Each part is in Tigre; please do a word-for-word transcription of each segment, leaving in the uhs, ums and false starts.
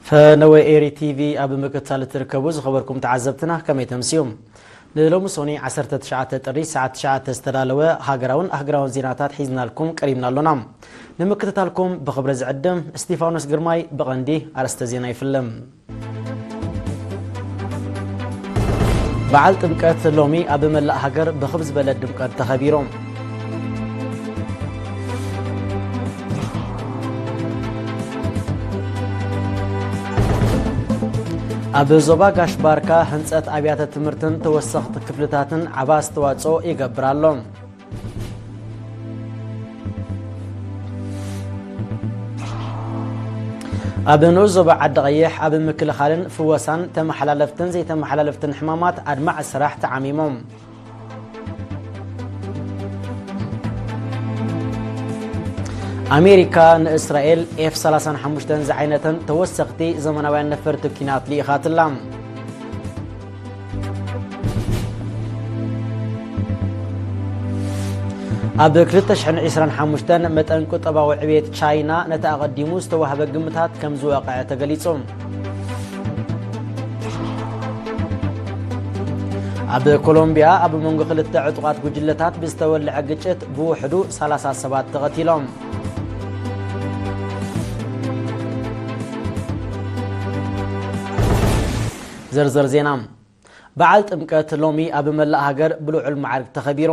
ፈነወ ኤሪ ቲቪ ኣብ ምክትታል ትርከቡ ዝኸበርኩም ተዓዘብትና ከመይ ተምስዩም? ንሎሚ ሶኒ ዐሰርተ ትሽዓተ ጥሪ ሰዓት ትሽዓተ ዝተዳለወ ሃገራውን ኣህግራውን ዜናታት ሒዝናልኩም ቀሪብና ኣሎና። ንምክትታልኩም ብኽብረ ዝዕድም እስቲፋኖስ ግርማይ። ብቐንዲ ኣርእስተ ዜና ይፍለም። በዓል ጥምቀት ሎሚ ኣብ መላእ ሃገር ብኽብ ዝበለ ድምቀት ተኸቢሩ። ኣብ ዞባ ጋሽ ባርካ ህንጸት ኣብያተ ትምህርትን ተወሰኽቲ ክፍልታትን ዓቢ ኣስተዋጽኦ ይገብር ኣሎ። ኣብ ንኡስ ዞባ ዓዲ ቀይሕ ኣብ ምክልኻልን ፍወሳን ተመሓላለፍትን ዘይተመሓላለፍትን ሕማማት ኣድማዒ ስራሕ ተዓሚሞም። ኣሜሪካ ንእስራኤል ኤፍ ሰላሳን ሓሙሽተን ዝዓይነተን ተወሰኽቲ ዘመናውያን ነፈርቲ ኲናት ልኢኻትላ። ኣብ ክልተ ሽሕን ዕስራን ሓሙሽተን መጠን ቁጠባዊ ዕብየት ቻይና ነቲ ኣቐዲሙ ዝተዋህበ ግምታት ከም ዝወቕዐ ተገሊጹ። ኣብ ኮሎምቢያ ኣብ መንጎ ክልተ ዕጡቓት ጉጅለታት ብዝተወልዐ ግጭት ብውሕዱ ሰላሳ ሰባት ተቐቲሎም። ዝርዝር ዜና። በዓል ጥምቀት ሎሚ ኣብ መላእ ሃገር ብልዑል መዓርግ ተኸቢሩ።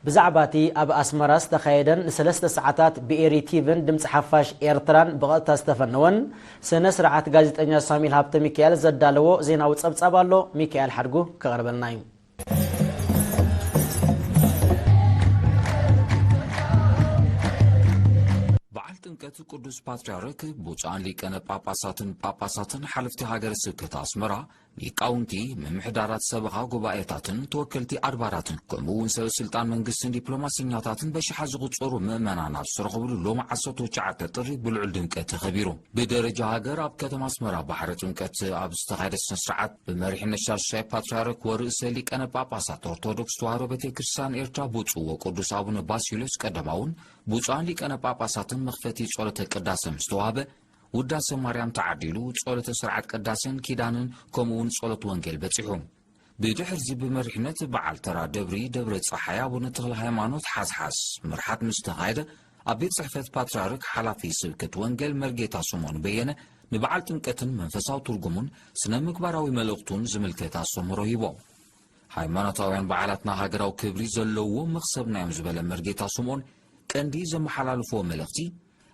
ብዛዕባ እቲ ኣብ ኣስመራ ዝተኻየደን ንሰለስተ ሰዓታት ብኤሪ ቲቪን ድምጺ ሓፋሽ ኤርትራን ብቐጥታ ዝተፈነወን ስነ ስርዓት ጋዜጠኛ ሳሚል ሃብተ ሚካኤል ዘዳለዎ ዜናዊ ጸብጻብ ኣሎ። ሚካኤል ሓድጉ ከቕርበልና እዩ። በዓል ጥምቀት ቅዱስ ፓትርያርክ ብፁዓን ሊቃነ ጳጳሳትን ጳጳሳትን ሓለፍቲ ሃገረ ስብከት ኣስመራ፣ ሊቃውንቲ፣ ምምሕዳራት ሰበኻ ጉባኤታትን ተወከልቲ ኣድባራትን፣ ከምኡ እውን ሰበ ስልጣን መንግስትን ዲፕሎማሰኛታትን በሽሓት ዝቑጸሩ ምእመናን ኣብ ዝተረኸብሉ ሎሚ ዓሰርተ ትሽዓተ ጥሪ ብልዑል ድምቀት ተኸቢሩ። ብደረጃ ሃገር ኣብ ከተማ ኣስመራ ባሕረ ጥምቀት ኣብ ዝተኻየደ ስነ ስርዓት ብመሪሕነት ሻድሻይ ፓትርያርክ ወርእሰ ሊቃነ ጳጳሳት ኦርቶዶክስ ተዋሕዶ ቤተ ክርስቲያን ኤርትራ ብፁዕ ወቅዱስ ኣቡነ ባሲልዮስ ቀዳማውን ብፁዓን ሊቃነ ጳጳሳትን መኽፈቲ ጸሎተ ቅዳሴ ምስ ተዋህበ፣ ውዳሴ ማርያም ተዓዲሉ፣ ጸሎተ ስርዓት ቅዳሴን ኪዳንን ከምኡውን ጸሎት ወንጌል በጺሑ። ብድሕርዚ ብመሪሕነት በዓል ተራ ደብሪ ደብረ ጸሓይ ኣቡነ ተኽለ ሃይማኖት ሓዝሓዝ ምርሓት ምስ ተኻየደ፣ ኣብ ቤት ጽሕፈት ፓትርያርክ ሓላፊ ስብከት ወንጌል መርጌታ ስምዖን በየነ ንበዓል ጥምቀትን መንፈሳዊ ትርጉሙን ስነ ምግባራዊ መልእኽቱን ዝምልከት ኣስተምህሮ ሂቦም። ሃይማኖታውያን በዓላትና ሃገራዊ ክብሪ ዘለዎም መኽሰብና እዮም ዝበለ መርጌታ ስምዖን፣ ቀንዲ ዘመሓላልፍዎ መልእኽቲ፣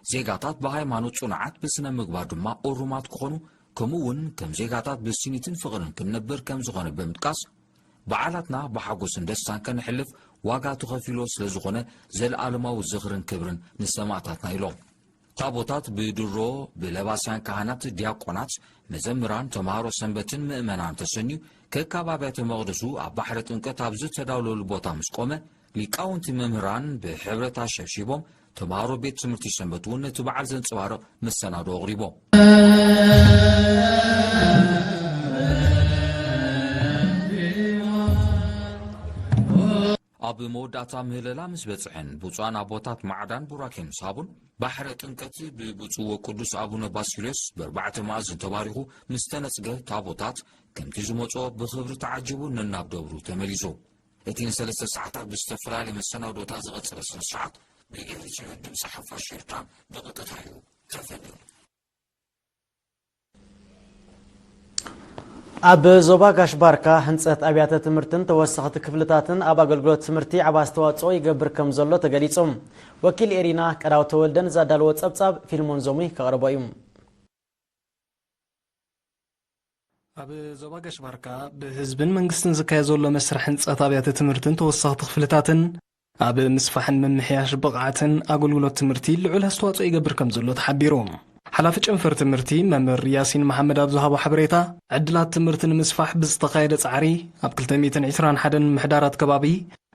ዜጋታት ብሃይማኖት ጽኑዓት፣ ብስነ ምግባር ድማ እሩማት ክኾኑ፣ ከምኡ እውን ከም ዜጋታት ብስኒትን ፍቕርን ክንነብር ከም ዝኾነ ብምጥቃስ፣ በዓላትና ብሓጎስን ደስታን ከነሕልፍ ዋጋ ተኸፊሎ ስለ ዝኾነ፣ ዘለኣለማዊ ዝኽርን ክብርን ንሰማእታትና ኢሎም። ታቦታት ብድሮ ብለባስያን ካህናት፣ ዲያቆናት፣ መዘምራን፣ ተምሃሮ ሰንበትን ምእመናን ተሰንዩ፣ ከካብ ኣብያተ መቕደሱ ኣብ ባሕረ ጥምቀት ኣብ ዝተዳለወሉ ቦታ ምስ ቆመ፣ ሊቃውንቲ መምህራን ብሕብረት ኣሸብሺቦም፣ ተምሃሮ ቤት ትምህርቲ ሰንበት እውን ነቲ በዓል ዘንጸባርቕ መሰናዶ ኣቕሪቦም። ኣብ መወዳእታ ምህለላ ምስ በጽሐን፣ ብፁዓን ኣቦታት ማዕዳን ቡራኬ ምስ ሃቡን፣ ባሕረ ጥምቀት ብብፁዕ ወቅዱስ ኣቡነ ባሲልዮስ ብኣርባዕተ መኣዝን ተባሪኹ ምስ ተነጽገ፣ ታቦታት ከምቲ ዝመጽኦ ብኽብሪ ተዓጂቡ ነናብ ደብሩ ተመሊሱ። እቲ ንሰለስተ ሰዓታት ብዝተፈላለየ መሰናዶታት ዝቐጸለ ስነ ስርዓት፣ ብኤሪ ቲቪን ድምጺ ሓፋሽ ኤርትራን ብቐጥታ እዩ ተፈንዩ። ኣብ ዞባ ጋሽ ባርካ ህንጸት ኣብያተ ትምህርትን ተወሰኽቲ ክፍልታትን ኣብ ኣገልግሎት ትምህርቲ ዓቢ ኣስተዋጽኦ ይገብር ከም ዘሎ ተገሊጹ። ወኪል ኤሪና ቀዳው ተወልደ ንዛዳለዎ ጸብጻብ ፊልሞን ዞሙይ ከቕርቦ እዩ። ኣብ ዞባ ጋሽ ባርካ ብህዝብን መንግስትን ዝካየድ ዘሎ መስርሕ ህንጸት ኣብያተ ትምህርትን ተወሰኽቲ ክፍልታትን ኣብ ምስፋሕን ምምሕያሽ ብቕዓትን ኣገልግሎት ትምህርቲ ልዑል ኣስተዋጽኦ ይገብር ከም ዘሎ ተሓቢሩ። ሓላፊ ጨንፈር ትምህርቲ መምህር ያሲን መሓመድ ኣብ ዝሃቦ ሓበሬታ፣ ዕድላት ትምህርቲ ንምስፋሕ ብዝተኻየደ ጻዕሪ፣ ኣብ ክልተ ሚእትን ዕስራን ሓደን ምሕዳራት ከባቢ፣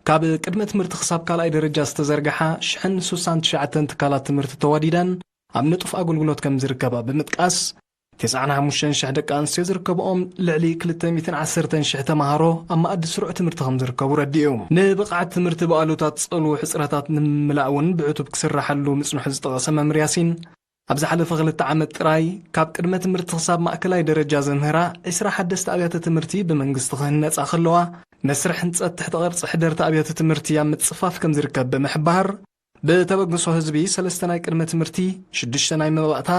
ካብ ቅድመ ትምህርቲ ክሳብ ካልኣይ ደረጃ ዝተዘርግሓ ሽሕን ሱሳን ትሽዓተን ትካላት ትምህርቲ ተዋዲደን ኣብ ንጡፍ ኣገልግሎት ከም ዝርከባ ብምጥቃስ፣ ተስዓን ሓሙሽተን ሽሕ ደቂ ኣንስትዮ ዝርከብኦም ልዕሊ ክልተ ሚእትን ዓሰርተን ሽሕ ተምሃሮ ኣብ መኣዲ ስሩዕ ትምህርቲ ከም ዝርከቡ ረዲኡ። ንብቕዓት ትምህርቲ ብኣሉታ ትጸልዉ ሕጽረታት ንምምላእ እውን ብዕቱብ ክስራሓሉ ምጽንሑ ዝጠቐሰ መምህር ያሲን፣ ኣብ ዝሓለፈ ክልተ ዓመት ጥራይ፣ ካብ ቅድመ ትምህርቲ ክሳብ ማእከላይ ደረጃ ዘምህራ ዒስራ ሓደስቲ ኣብያተ ትምህርቲ ብመንግስቲ ክህነጻ ከለዋ፣ መስርሕ ህንጸት ትሕተ ቅርጺ ሕደርቲ ኣብያተ ትምህርቲ ኣብ ምጽፋፍ ከም ዝርከብ ብምሕባር፣ ብተበግሶ ህዝቢ ሰለስተ ናይ ቅድመ ትምህርቲ፣ ሽዱሽተ ናይ መባእታ፣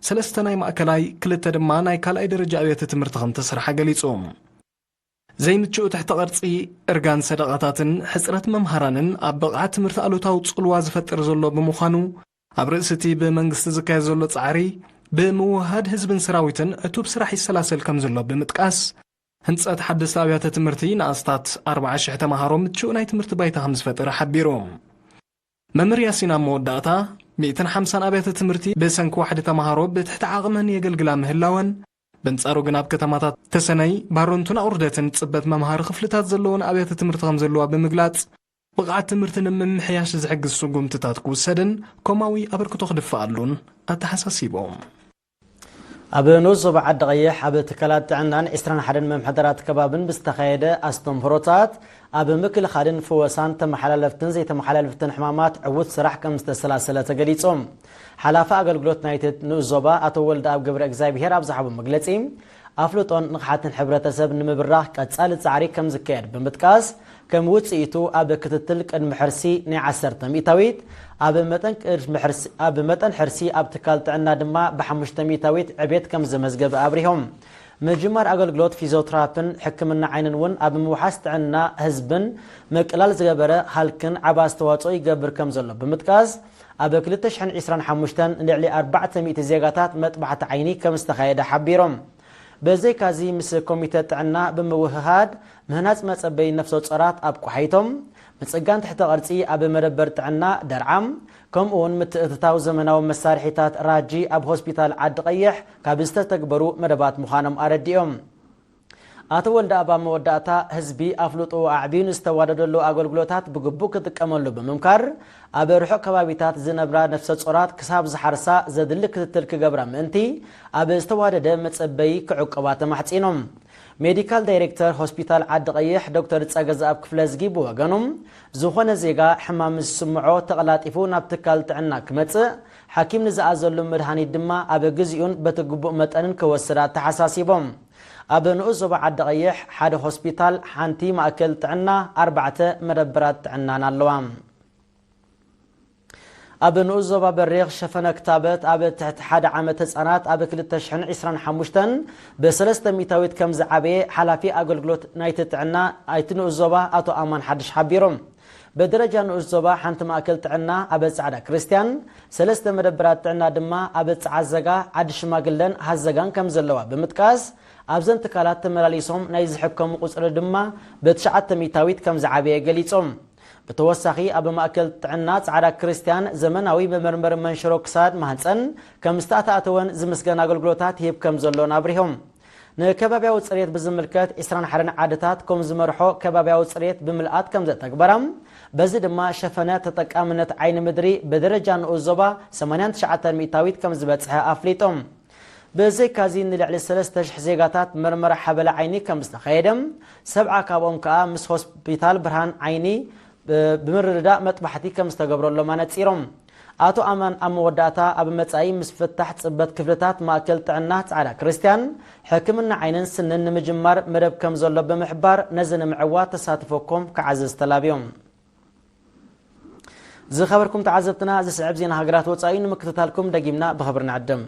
ሰለስተ ናይ ማእከላይ፣ ክልተ ድማ ናይ ካልኣይ ደረጃ ኣብያተ ትምህርቲ ከም ተሰርሓ ገሊጹ። ዘይምችኡ ትሕተ ቅርጺ፣ እርጋን ሰደቓታትን ሕጽረት መምሃራንን ኣብ ብቕዓት ትምህርቲ ኣሉታዊ ጽልዋ ዝፈጥር ዘሎ ብምዃኑ፣ ኣብ ርእሲ እቲ ብመንግስቲ ዝካየድ ዘሎ ጻዕሪ፣ ብምውህሃድ ህዝብን ሰራዊትን ዕቱብ ስራሕ ይሰላሰል ከም ዘሎ ብምጥቃስ፣ ህንጸት ሓደስቲ ኣብያተ ትምህርቲ ንኣስታት ኣርብዓ ሽሕ ተመሃሮ ምቹእ ናይ ትምህርቲ ባይታ ከም ዝፈጠረ ሓቢሩ። መምህር ያሲን ኣብ መወዳእታ፣ ሚእትን ሓምሳን ኣብያተ ትምህርቲ ብሰንኪ ዋሕዲ ተመሃሮ ብትሕቲ ዓቕመን የገልግላ ምህላወን፣ በንጻሩ ግን ኣብ ከተማታት ተሰነይ፣ ባሮንቱን ኣቑርደትን ጽበት መምሃሪ ክፍልታት ዘለወን ኣብያተ ትምህርቲ ከም ዘለዋ ብምግላጽ፣ ብቕዓት ትምህርቲ ንምምሕያሽ ዝሕግዝ ስጉምትታት ክውሰድን ኮማዊ ኣበርክቶ ክድፈኣሉን ኣተሓሳሲቦም። ኣብ ንኡስ ዞባ ዓዲ ቀይሕ፣ ኣብ ትካላት ጥዕናን ዕስራን ሓደን መምሐደራት ከባብን ብዝተኻየደ ኣስተምህሮታት፣ ኣብ ምክልኻልን ፍወሳን ተመሓላለፍትን ዘይተመሓላለፍትን ሕማማት ዕዉት ስራሕ ከም ዝተሰላሰለ ተገሊጹ። ሓላፊ ኣገልግሎት ናይቲ ንኡስ ዞባ ኣቶ ወልደኣብ ገብረ እግዚኣብሄር ኣብ ዝሃቦ መግለጺ፣ ኣፍልጦን ንቕሓትን ሕብረተሰብ ንምብራኽ ቀጻሊ ጻዕሪ ከም ዝካየድ ብምጥቃስ፣ ከም ውጽኢቱ፣ ኣብ ክትትል ቅድሚ ሕርሲ ናይ ዓሰርተ ሚእታዊት፣ ኣብ መጠን ቅድሚ ሕርሲ፣ ኣብ መጠን ሕርሲ ኣብ ትካል ጥዕና ድማ ብሓሙሽተ ሚእታዊት ዕቤት ከም ዘመዝገበ ኣብሪሆም። ምጅማር ኣገልግሎት ፊዚዮትራፕን ሕክምና ዓይንን እውን ኣብ ምውሓስ ጥዕና ህዝብን ምቅላል ዝገበረ ሃልክን ዓቢ ኣስተዋጽኦ ይገብር ከም ዘሎ ብምጥቃስ፣ ኣብ ክልተ ሽሕን ዕስራን ሓሙሽተን ንልዕሊ ኣርባዕተ ሚእቲ ዜጋታት መጥባሕቲ ዓይኒ ከም ዝተኻየደ ሓቢሮም። በዘይካዚ፣ ምስ ኮሚተ ጥዕና ብምውህሃድ፣ ምህናጽ መጸበይ ነፍሰ ጾራት ኣብ ቆሓይቶም፣ ምጽጋን ትሕተ ቅርጺ ኣብ መደበር ጥዕና ደርዓም፣ ከምኡውን ምትእትታው ዘመናዊ መሳርሒታት ራጂ ኣብ ሆስፒታል ዓዲ ቀይሕ ካብ ዝተተግበሩ መደባት ምዃኖም ኣረዲኦም። ኣቶ ወልደኣብ ኣብ መወዳእታ፣ ህዝቢ ኣፍልጦኡ ኣዕብዩ ንዝተዋደደሉ ኣገልግሎታት ብግቡእ ክጥቀመሉ ብምምካር፣ ኣብ ርሑቕ ከባቢታት ዝነብራ ነፍሰ ጾራት ክሳብ ዝሓርሳ ዘድሊ ክትትል ክገብራ ምእንቲ፣ ኣብ ዝተዋደደ መጸበዪ ክዕቆባ ተማሕጺኖም። ሜዲካል ዳይሬክተር ሆስፒታል ዓዲ ቀይሕ ዶክተር ጸገዝኣብ ክፍለዝጊ ብወገኑ፣ ዝኾነ ዜጋ ሕማም ምስ ዝስምዖ ተቐላጢፉ ናብ ትካል ጥዕና ክመጽእ፣ ሓኪም ንዝኣዘሉ መድሃኒት ድማ ኣብ ግዚኡን በቲ ግቡእ መጠንን ክወስድ ኣተሓሳሲቦም። ኣብ ንኡስ ዞባ ዓዲ ቀይሕ ሓደ ሆስፒታል፣ ሓንቲ ማእከል ጥዕና፣ ኣርባዕተ መደበራት ጥዕናን ኣለዋ። ኣብ ንኡስ ዞባ በሪኽ ሸፈነ ክታበት ኣብ ትሕቲ ሓደ ዓመት ህጻናት ኣብ ክልተ ሽሕን ዕስራን ሓሙሽተን ብሰለስተ ሚእታዊት ከም ዝዓበየ ሓላፊ ኣገልግሎት ናይቲ ጥዕና ናይቲ ንኡስ ዞባ ኣቶ ኣማን ሓድሽ ሓቢሮም። ብደረጃ ንኡስ ዞባ ሓንቲ ማእከል ጥዕና ኣብ ጻዕዳ ክርስትያን፣ ሰለስተ መደበራት ጥዕና ድማ ኣብ ጸዓዘጋ፣ ዓዲ ሽማግለን ሃዘጋን ከም ዘለዋ ብምጥቃስ፣ ኣብዘን ትካላት ተመላሊሶም ናይ ዝሕከሙ ቁጽሪ ድማ ብትሽዓተ ሚእታዊት ከም ዝዓበየ ገሊጾም። ብተወሳኺ፣ ኣብ ማእከል ጥዕና ጻዕዳ ክርስትያን ዘመናዊ መመርመሪ መንሽሮ ክሳድ ማህጸን ከም ዝተኣታተወን ዝምስገን ኣገልግሎታት ይህብ ከም ዘሎን ኣብሪሆም። ንከባብያዊ ጽሬት ብዝምልከት፣ ዕስራን ሓደን ዓድታት ከም ዝመርሖ ከባብያዊ ጽሬት ብምልኣት ከም ዘተግበራ፣ በዚ ድማ ሸፈነ ተጠቃምነት ዓይኒ ምድሪ ብደረጃ ንኡስ ዞባ ሰማንያን ትሽዓተን ሚእታዊት ከም ዝበጽሐ ኣፍሊጦም። ብዘይካዚ ንልዕሊ ሰለስተ ሽሕ ዜጋታት መርመራ ሓበላ ዓይኒ ከም ዝተኻየደ፣ ሰብዓ ካብኦም ከኣ ምስ ሆስፒታል ብርሃን ዓይኒ ብ-፣ ብምርድዳእ መጥባሕቲ ከም ዝተገብረሎም ኣነጺሮም። ኣቶ ኣማን ኣብ መወዳእታ፣ ኣብ መጻኢ ምስ ፍታሕ ጽበት ክፍልታት ማእከል ጥዕና ጻዕዳ ክርስትያን፣ ሕክምና ዓይንን ስንን ንምጅማር መደብ ከም ዘሎ ብምሕባር፣ ነዚ ንምዕዋት ተሳትፎኩም ክዓዝዝ ተላብዮም። ዝኸበርኩም ተዓዘብትና፣ ዝስዕብ ዜና ሃገራት ወጻኢ ንምክትታልኩም ደጊምና ብኽብሪ ንዕድም።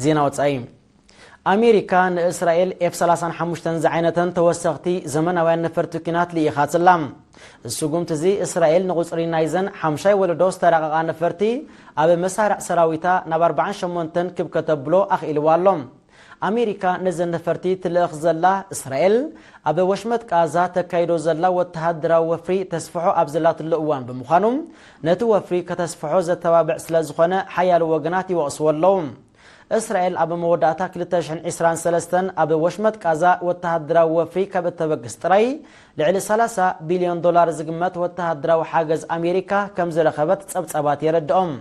ዜና ወጻኢ። ኣሜሪካ ንእስራኤል ኤፍ ሰላሳን ሓሙሽተን ዝዓይነተን ተወሰኽቲ ዘመናውያን ነፈርቲ ኲናት ልኢኻትላ። ስጉምቲ እዚ፣ እስራኤል ንቁጽሪ ናይዘን ሓምሻይ ወለዶ ዝተራቐቓ ነፈርቲ ኣብ መሳርዕ ሰራዊታ ናብ ኣርባዓን ሸሞንተን ክብ ከተብሎ ኣኽኢልዋ ኣሎ። ኣሜሪካ ነዘን ነፈርቲ ትልእኽ ዘላ፣ እስራኤል ኣብ ወሽመጥ ቃዛ ተካይዶ ዘላ ወተሃደራዊ ወፍሪ ተስፍሖ ኣብ ዘላትሉ እዋን ብምዃኑ፣ ነቲ ወፍሪ ከተስፍሖ ዘተባብዕ ስለ ዝኾነ፣ ሓያሎ ወገናት ይወቕስዎ ኣለዉ። እስራኤል ኣብ መወዳእታ ክልተ ሽሕን ዕስራን ሰለስተን ኣብ ወሽመጥ ቃዛ ወተሃደራዊ ወፍሪ ካብ እተበግስ ጥራይ፣ ልዕሊ ሰላሳ ቢልዮን ዶላር ዝግመት ወተሃደራዊ ሓገዝ ኣሜሪካ ከም ዝረኸበት ጸብጻባት የረድኦም።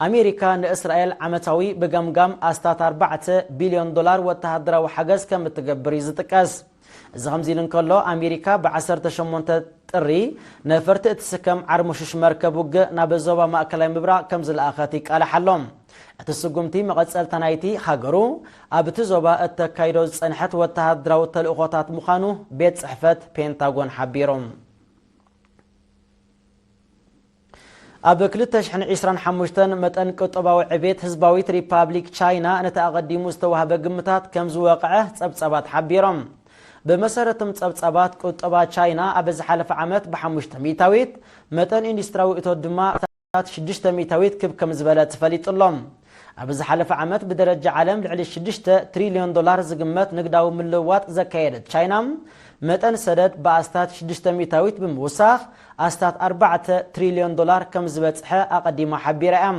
ኣሜሪካ ንእስራኤል ዓመታዊ ብገምጋም ኣስታት ኣርባዕተ ቢልዮን ዶላር ወተሃደራዊ ሓገዝ ከም እትገብር እዩ ዝጥቀስ። እዚ ከምዚ ኢሉ እንከሎ፣ ኣሜሪካ ብዐሰርተ ሸሞንተ ጥሪ ነፈርቲ እትስከም ዓርሞሽሽ መርከብ ውግእ ናብ ዞባ ማእከላይ ምብራቕ ከም ዝለኣኸት ይቃለሕ ኣሎ። እቲ ስጉምቲ መቐጸልታ ናይቲ ሃገሩ ኣብቲ ዞባ እተካይዶ ዝጸንሐት ወተሃደራዊ ተልእኾታት ምዃኑ ቤት ጽሕፈት ፔንታጎን ሓቢሩ። ኣብ ክልተ ሽሕን ዕስራን ሓሙሽተን መጠን ቁጠባዊ ዕቤት ህዝባዊት ሪፓብሊክ ቻይና ነቲ ኣቐዲሙ ዝተዋህበ ግምታት ከም ዝወቕዐ ጸብጻባት ሓቢሮም። ብመሰረቶም ጸብጻባት፣ ቁጠባ ቻይና ኣብ ዝሓለፈ ዓመት ብሓሙሽተ ሚእታዊት፣ መጠን ኢንዱስትሪያዊ እቶት ድማ ሽዱሽተ ሚእታዊት ክብ ከም ዝበለ ተፈሊጡ ኣሎ። ኣብ ዝሓለፈ ዓመት ብደረጃ ዓለም ልዕሊ ሽዱሽተ ትሪልዮን ዶላር ዝግመት ንግዳዊ ምልውዋጥ ዘካየደት ቻይና፣ መጠን ሰደድ ብኣስታት ሽዱሽተ ሚእታዊት ብምውሳኽ ኣስታት ኣርባዕተ ትሪልዮን ዶላር ከም ዝበጽሐ ኣቐዲማ ሓቢራ እያ።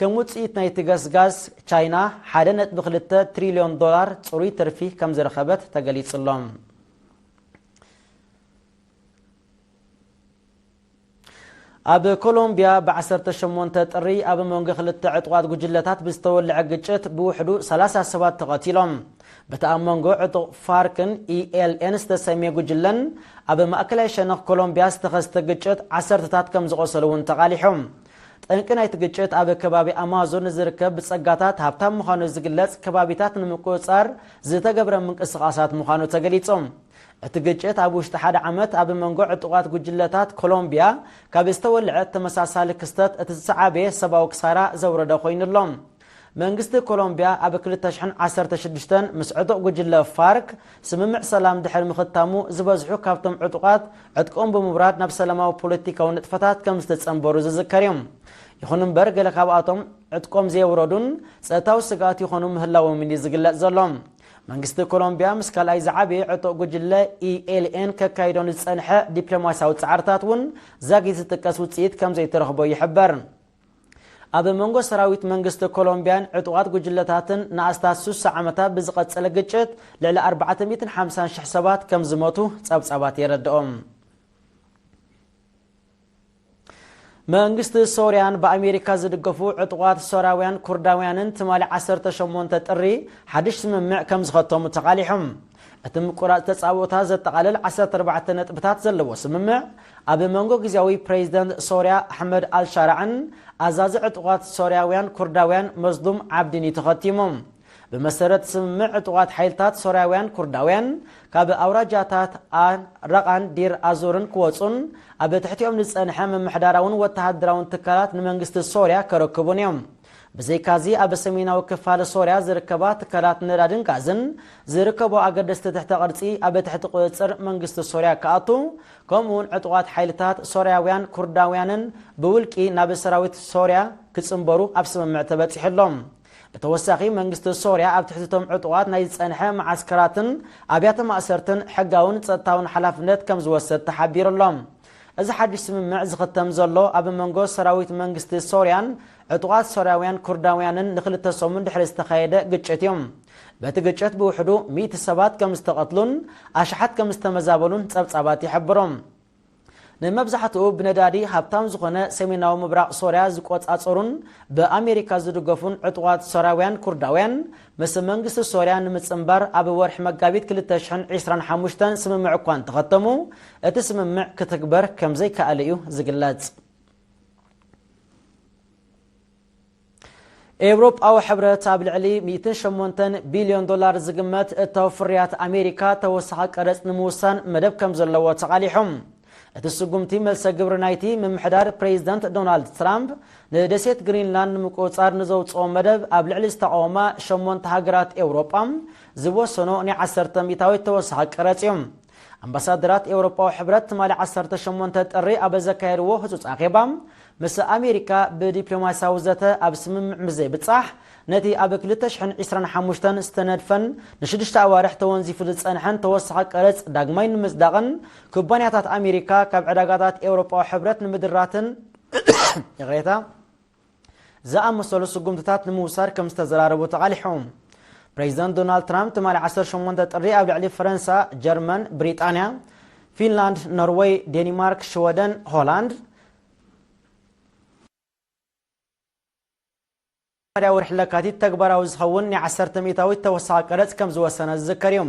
ከም ውጽኢት ናይቲ ገስጋስ፣ ቻይና ሓደ ነጥቢ ክልተ ትሪልዮን ዶላር ጽሩይ ትርፊ ከም ዝረኸበት ተገሊጹ ኣሎ። ኣብ ኮሎምቢያ ብዐሰርተ ሸሞንተ ጥሪ ኣብ መንጎ ክልተ ዕጡቓት ጉጅለታት ብዝተወልዐ ግጭት ብውሕዱ ሰላሳ ሰባት ተቐቲሎም። በቲ ኣብ መንጎ ዕጡቕ ፋርክን ኢ ኤል ኤን ዝተሰምየ ጉጅለን ኣብ ማእከላይ ሸነኽ ኮሎምቢያ ዝተኸስተ ግጭት ዓሰርተታት ከም ዝቖሰሉ እውን ተቓሊሖም። ጠንቂ ናይቲ ግጭት ኣብ ከባቢ ኣማዞን ንዝርከብ ብጸጋታት ሃብታም ምዃኑ ዝግለጽ ከባቢታት ንምቁጽጻር ዝተገብረ ምንቅስቓሳት ምዃኑ ተገሊጹ። እቲ ግጭት ኣብ ውሽጢ ሓደ ዓመት ኣብ መንጎ ዕጡቓት ጉጅለታት ኮሎምቢያ ካብ ዝተወልዐ ተመሳሳሊ ክስተት እቲ ዝሰዓበየ ሰብኣዊ ክሳራ ዘውረደ ኮይኑ ኣሎ። መንግስቲ ኮሎምቢያ ኣብ ክልተ ሽሕን ዓሰርተ ሽዱሽተን ምስ ዕጡቕ ጉጅለ ፋርክ ስምምዕ ሰላም ድሕሪ ምኽታሙ፣ ዝበዝሑ ካብቶም ዕጡቓት ዕጥቆም ብምውራድ ናብ ሰላማዊ ፖለቲካዊ ንጥፈታት ከም ዝተጸንበሩ ዝዝከር እዩ። ይኹን እምበር፣ ገለ ካብኣቶም ዕጥቆም ዘየውረዱን ጸጥታዊ ስግኣት ይኾኑ ምህላዎምን እዩ ዝግለጽ ዘሎ። መንግስቲ ኮሎምቢያ ምስ ካልኣይ ዝዓበየ ዕጡቕ ጉጅለ ኢ ኤል ኤን ከካይዶ ንዝጸንሐ ዲፕሎማስያዊ ጻዕርታት እውን ዛጊት ዝጥቀስ ውጽኢት ከም ዘይተረኽቦ ይሕበር። ኣብ መንጎ ሰራዊት መንግስቲ ኮሎምቢያን ዕጡቓት ጉጅለታትን ንኣስታት ሱሳ ዓመታት ብዝቐጸለ ግጭት ልዕሊ ኣርባዕተ ሚእትን ሓምሳን ሽሕ ሰባት ከም ዝሞቱ ጸብጻባት የረድኦም። መንግስቲ ሶርያን ብኣሜሪካ ዝድገፉ ዕጡቓት ሶርያውያን ኩርዳውያንን ትማሊ ዓሰርተ ሸሞንተ ጥሪ ሓድሽ ስምምዕ ከም ዝኸተሙ ተቓሊሖም። እቲ ምቁራጽ ተጻብኦታት ዘጠቓልል ዓሰርተ ኣርባዕተ ነጥብታት ዘለዎ ስምምዕ፣ ኣብ መንጎ ግዝያዊ ፕሬዚደንት ሶርያ ኣሕመድ ኣልሻራዕን ኣዛዚ ዕጡቓት ሶርያውያን ኩርዳውያን መዝሉም ዓብዲን እዩ ተኸቲሙ። ብመሰረት ስምምዕ፣ ዕጡቓት ሓይልታት ሶርያውያን ኩርዳውያን ካብ ኣውራጃታት ኣን፣ ረቓን ዲር ኣዙርን ክወጹን ኣብ ትሕቲኦም ዝጸንሐ ምምሕዳራውን ወተሃደራውን ትካላት ንመንግስቲ ሶርያ ከረክቡን እዮም። ብዘይካዚ፣ ኣብ ሰሜናዊ ክፋል ሶርያ ዝርከባ ትካላት ነዳድን ጋዝን ዝርከቦ ኣገደስቲ ትሕተ ቅርጺ ኣብ ትሕቲ ቁጽጽር መንግስቲ ሶርያ ክኣቱ፣ ከምኡውን ዕጡቓት ሓይልታት ሶርያውያን ኩርዳውያንን ብውልቂ ናብ ሰራዊት ሶርያ ክጽንበሩ ኣብ ስምምዕ ተበጺሑ ኣሎ። ብተወሳኺ፣ መንግስቲ ሶርያ ኣብ ትሕቲ እቶም ዕጡቓት ናይ ዝጸንሐ መዓስከራትን ኣብያተ ማእሰርትን ሕጋውን ጸጥታውን ሓላፍነት ከም ዝወሰድ ተሓቢሩ ኣሎ። እዚ ሓድሽ ስምምዕ ዝኽተም ዘሎ ኣብ መንጎ ሰራዊት መንግስቲ ሶርያን ዕጡቓት ሶርያውያን ኩርዳውያንን ንክልተ ሰሙን ድሕሪ ዝተኻየደ ግጭት እዩ። በቲ ግጭት ብውሕዱ ሚእቲ ሰባት ከም ዝተቐትሉን ኣሽሓት ከም ዝተመዛበሉን ጸብጻባት ይሕብሩ። ንመብዛሕትኡ ብነዳዲ ሃብታም ዝኾነ ሰሜናዊ ምብራቕ ሶርያ ዝቆጻጸሩን ብኣሜሪካ ዝድገፉን ዕጡቓት ሶርያውያን ኩርዳውያን፣ ምስ መንግስቲ ሶርያ ንምጽንባር ኣብ ወርሒ መጋቢት ክልተ ሽሕን ዕስራን ሓሙሽተን ስምምዕ እኳ እንተኸተሙ፣ እቲ ስምምዕ ክትግበር ከም ዘይከኣለ እዩ ዝግለጽ። ኤውሮጳዊ ሕብረት ኣብ ልዕሊ ሚእትን ሸሞንተን ቢልዮን ዶላር ዝግመት እታው ፍርያት ኣሜሪካ ተወሳኺ ቀረጽ ንምውሳን መደብ ከም ዘለዎ ተቓሊሖም። እቲ ስጉምቲ፣ መልሰ ግብሪ ናይቲ ምምሕዳር ፕሬዚደንት ዶናልድ ትራምፕ ንደሴት ግሪንላንድ ንምቁጽጻር ንዘውጽኦ መደብ ኣብ ልዕሊ ዝተቓወማ ሸሞንተ ሃገራት ኤውሮጳ ዝወሰኖ ናይ ዓሰርተ ሚእታዊት ተወሳኺ ቀረጽ እዩ። ኣምባሳደራት ኤውሮጳዊ ሕብረት ትማሊ ዓሰርተ ሸሞንተ ጥሪ ኣብ ዘካየድዎ ህጹጽ ኣኼባ፣ ምስ ኣሜሪካ ብዲፕሎማስያዊ ዘተ ኣብ ስምምዕ ምስ ዘይብጻሕ፣ ነቲ ኣብ ክልተ ሽሕን ዕስራን ሓሙሽተን ዝተነድፈን ንሽዱሽተ ኣዋርሕ ተወንዚፉ ዝጸንሐን ተወሳኺ ቀረጽ ዳግማይ ንምጽዳቕን ኩባንያታት ኣሜሪካ ካብ ዕዳጋታት ኤውሮጳዊ ሕብረት ንምድራትን፣ ይቕሬታ፣ ዝኣመሰሉ ስጉምትታት ንምውሳድ ከም ዝተዘራረቡ ተቓሊሑ። ፕሬዚደንት ዶናልድ ትራምፕ ትማሊ ዓሰርተ ሸሞንተ ጥሪ ኣብ ልዕሊ ፈረንሳ፣ ጀርመን፣ ብሪጣንያ፣ ፊንላንድ፣ ኖርወይ፣ ዴኒማርክ፣ ሽወደን፣ ሆላንድ፣ መጀመርያ ወርሒ ለካቲት ተግባራዊ ዝኸውን ናይ ዓሰርተ ሚእታዊት ተወሳኺ ቀረጽ ከም ዝወሰነ ዝዝከር እዩ።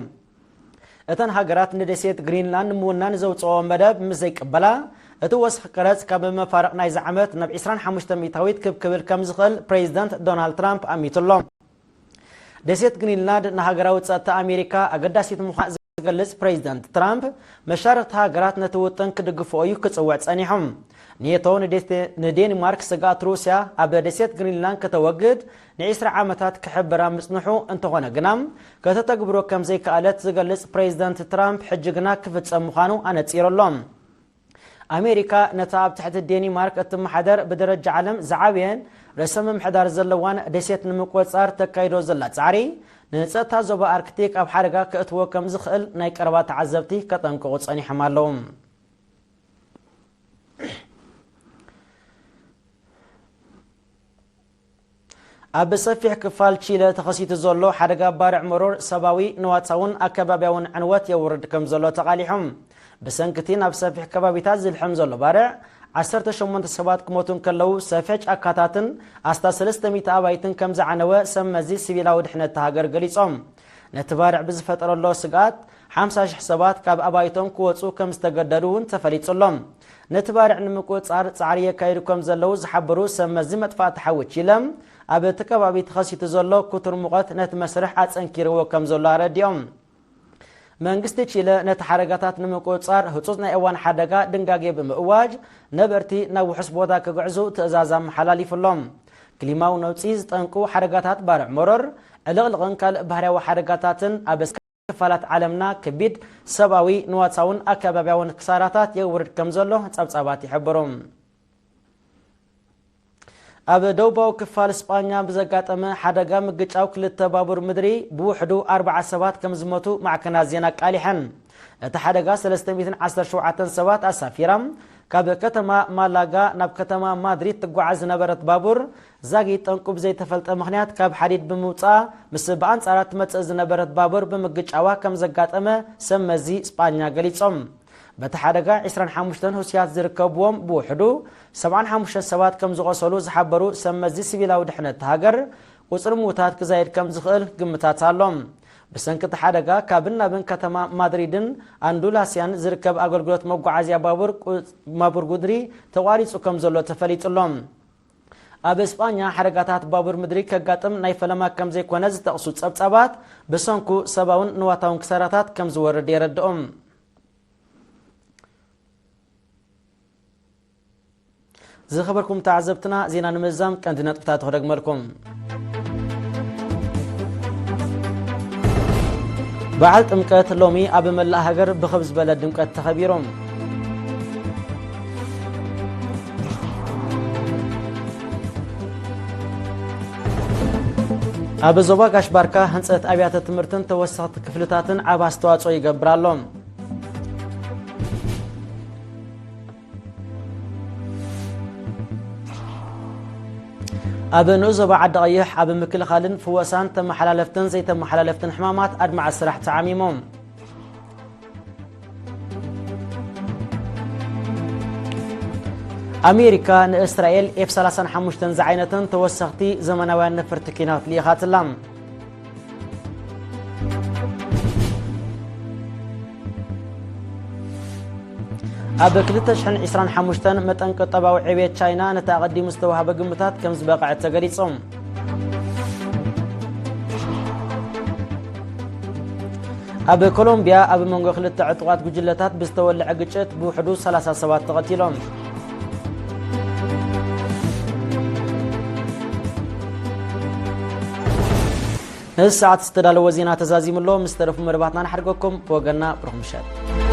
እተን ሃገራት ንደሴት ግሪንላንድ ምውናን ዘውጽኦ መደብ ምስ ዘይቅበላ፣ እቲ ወስኽ ቀረጽ ካብ መፋርቕ ናይዚ ዓመት ናብ ዕስራን ሓሙሽተን ሚእታዊት ክብ ክብል ከም ዝኽእል ፕሬዚደንት ዶናልድ ትራምፕ ኣሚቱ ኣሎ። ደሴት ግሪንላንድ ንሃገራዊ ጸጥታ ኣሜሪካ ኣገዳሲት ምዃን ዝገልጽ ፕሬዚደንት ትራምፕ፣ መሻርኽቲ ሃገራት ነቲ ውጥን ክድግፍኦ እዩ ክጽውዕ ጸኒሑ። ኔቶ ንዴስ-፣ ንዴንማርክ ስግኣት ሩስያ ኣብ ደሴት ግሪንላንድ ከተወግድ ንዒስራ ዓመታት ክሕብራ ምጽንሑ እንተኾነ ግና፣ ከተተግብሮ ከም ዘይከኣለት ዝገልጽ ፕሬዚደንት ትራምፕ፣ ሕጂ ግና ክፍጸም ምዃኑ ኣነጺሩ ኣሎ። ኣሜሪካ ነታ ኣብ ትሕቲ ዴኒማርክ እትመሓደር ብደረጃ ዓለም ዝዓበየን ርእሰ ምምሕዳር ዘለዋን ደሴት ንምቁጽጻር ተካይዶ ዘላ ጻዕሪ፣ ንጸጥታ ዞባ ኣርክቲክ ኣብ ሓደጋ ከእትዎ ከም ዝኽእል ናይ ቀረባ ተዓዘብቲ ከጠንቅቑ ጸኒሖም ኣለዉ። ኣብ ሰፊሕ ክፋል ቺለ ተኸሲቱ ዘሎ ሓደጋ ባርዕ መሮር ሰብኣዊ፣ ንዋታውን ኣከባብያውን ዕንወት የውርድ ከም ዘሎ ተቓሊሖም። ብሰንክቲ ናብ ሰፊሕ ከባቢታት ዝልሕም ዘሎ ባርዕ፣ ዓሰርተ ሸሞንተ ሰባት ክሞቱ እንከለዉ፣ ሰፊሕ ጫካታትን ኣስታት ሰለስተ ሚእቲ ኣባይትን ከም ዝዓነወ ሰብ መዚ ሲቪላዊ ድሕነት እታ ሃገር ገሊጾም። ነቲ ባርዕ ብዝፈጠረሎ ስግኣት፣ ሓምሳ ሽሕ ሰባት ካብ ኣባይቶም ክወጹ ከም ዝተገደዱ እውን ተፈሊጹ ኣሎ። ነቲ ባርዕ ንምቁጽጻር ጻዕሪ የካይዱ ከም ዘለዉ ዝሓበሩ ሰብ መዚ መጥፋእቲ ሓዊ ቺለ፣ ኣብ እቲ ከባቢ ተኸሲቱ ዘሎ ክቱር ሙቐት ነቲ መስርሕ ኣጸንኪርዎ ከም ዘሎ ኣረዲኦም። መንግስቲ ቺለ ነቲ ሓደጋታት ንምቁጽጻር ህጹጽ ናይ እዋን ሓደጋ ድንጋጌ ብምእዋጅ፣ ነበርቲ ናብ ውሑስ ቦታ ክግዕዙ ትእዛዝ ኣመሓላሊፉ ኣሎ። ክሊማዊ ነውጺ ዝጠንቁ ሓደጋታት ባርዕ መሮር፣ ዕልቕልቕን ካልእ ባህርያዊ ሓደጋታትን ኣብ ክፋላት ዓለምና ከቢድ ሰብኣዊ፣ ንዋታውን ኣከባብያውን ክሳራታት የውርድ ከም ዘሎ ጸብጻባት ይሕብሩ። ኣብ ደቡባዊ ክፋል ስጳኛ ብዘጋጠመ ሓደጋ ምግጫው ክልተ ባቡር ምድሪ ብውሕዱ ኣርብዓ ሰባት ከም ዝሞቱ ማዕከናት ዜና ኣቃሊሐን። እቲ ሓደጋ ሰለስተ ሚእትን ዓሰርተ ሸውዓተን ሰባት ኣሳፊራ፣ ካብ ከተማ ማላጋ ናብ ከተማ ማድሪድ ትጓዓዝ ዝነበረት ባቡር፣ ዛጊት ጠንቁ ብዘይተፈልጠ ምኽንያት ካብ ሓዲድ ብምውጻኣ፣ ምስ ብኣንጻራ ትመጽእ ዝነበረት ባቡር ብምግጫዋ ከም ዘጋጠመ ሰብ መዚ ስጳኛ ገሊጾም። በቲ ሓደጋ ዕስራን ሓሙሽተን ህሱያት ዝርከብዎም፣ ብውሕዱ ሰብዓን ሓሙሽተን ሰባት ከም ዝቖሰሉ ዝሓበሩ ሰብ መዚ ሲቪላዊ ድሕነት እታ ሃገር፣ ቁጽሪ ምዉታት ክዛይድ ከም ዝኽእል ግምታት ኣሎ። ብሰንኪ እቲ ሓደጋ፣ ካብን ናብን ከተማ ማድሪድን ኣንዱላስያን ዝርከብ ኣገልግሎት መጓዓዝያ ባቡር ቁ-፣ ባቡር ጉድሪ ተቋሪጹ ከም ዘሎ ተፈሊጡ ኣሎ። ኣብ እስጳኛ፣ ሓደጋታት ባቡር ምድሪ ከጋጥም ናይ ፈለማ ከም ዘይኮነ ዝጠቕሱ ጸብጻባት፣ ብሰንኩ ሰብኣውን ንዋታውን ክሳራታት ከም ዝወርድ የረድኦም። ዝኸበርኩም ተዓዘብትና፣ ዜና ንምዛም ቀንዲ ነጥብታቱ ክደግመልኩም። በዓል ጥምቀት ሎሚ ኣብ መላእ ሃገር ብኽብ ዝበለ ድምቀት ተኸቢሩ። ኣብ ዞባ ጋሽ ባርካ ህንጸት ኣብያተ ትምህርትን ተወሰኽቲ ክፍልታትን ዓቢ ኣስተዋጽኦ ይገብር ኣሎ። ኣብ ንኡስ ዞባ ዓዲ ቀይሕ ኣብ ምክልኻልን ፍወሳን ተመሓላለፍትን ዘይተመሓላለፍትን ሕማማት ኣድማዒ ስራሕ ተዓሚሙ። ኣሜሪካ ንእስራኤል ኤፍ ሰላሳን ሓሙሽተን ዝዓይነተን ተወሰኽቲ ዘመናውያን ነፈርቲ ኲናት ልኢኻትላ። ኣብ ክልተ ሽሕን ዕስራን ሓሙሽተን መጠን ቁጠባዊ ዕብየት ቻይና ነቲ ኣቐዲሙ ዝተዋህበ ግምታት ከም ዝበቕዐ ተገሊጹ። ኣብ ኮሎምቢያ ኣብ መንጎ ክልተ ዕጡቓት ጉጅለታት ብዝተወልዐ ግጭት ብውሕዱ ሰላሳ ሰባት ተቐቲሎም። ነዚ ሰዓት ዝተዳለወ ዜና ተዛዚሙ ኣሎ። ምስ ተረፉ መደባትና ንሓድገኩም። ብወገንና ብሩኽ ምሸት።